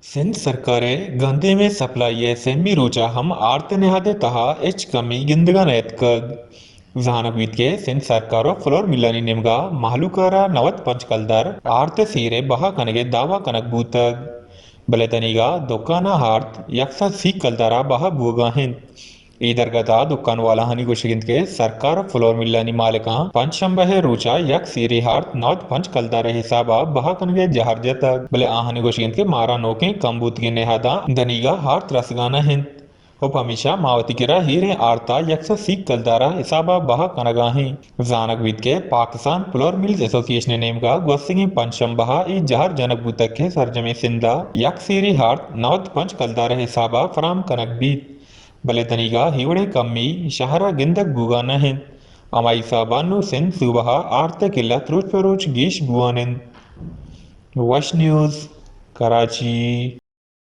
سندھ سرکار ءِ گندیم ءِ سپلائی ءِ سیمی روچ ءَ ہم آرت ءِ نہاد ءِ تہا ہچ کمی گندگ ءَ نہ اتکگ۔ زانگ بیت کہ سندھ سرکار ءُ فلور ملانی نیمگا مہلوک ءَ را نود پنچ کلدار آرت ءِ سیر ءِ بہا کنگ ءِ دعوی کنگ بوتگ، بلے دنیگا دکان ءَ آرت یک سد سی کلدار ءَ بہا بوگا انت۔ اے درگت ءَ دکان والاہانی گوشگ انت کہ سرکار ءُ فلور ملانی مالکاں پنچ شنبہ ءِ روچ ءَ یک سیرے آرت نود پنچ کلدار ءِ حساب ءَ بہا کنگ ءِ جہر جتگ، بلے آہانی گوشگ انت کہ مارا نوکیں کم بوتگیں نہاداں دنیگا آرت رسگا نہ انت ءُ پمیشا ما وتی کرا ایریں آرت ءَ یک سد سی کلدار ءِ حساب ءَ بہا کنگا ایں۔ زانگ بیت کہ پاکستان فلور ملز ایسوسی ایشن ءِ نیمگا گوستگیں پنچ شنبہ ءَ اے جہر جنگ بوتگ کہ سرجمیں سندھ ءَ یک سیرے آرت نود پنچ کلدار ءِ حساب ءَ فراہم کنگ بیت، بلے دنیگا اے وڑیں کمی شہر ءَ گندگ بوگا نہ انت۔ ہمائی حساب ءَ نوں سندھ صوبہ ءَ آرت ءِ قلت روچ پہ روچ گیش بوان انت۔ وش نیوز، کراچی۔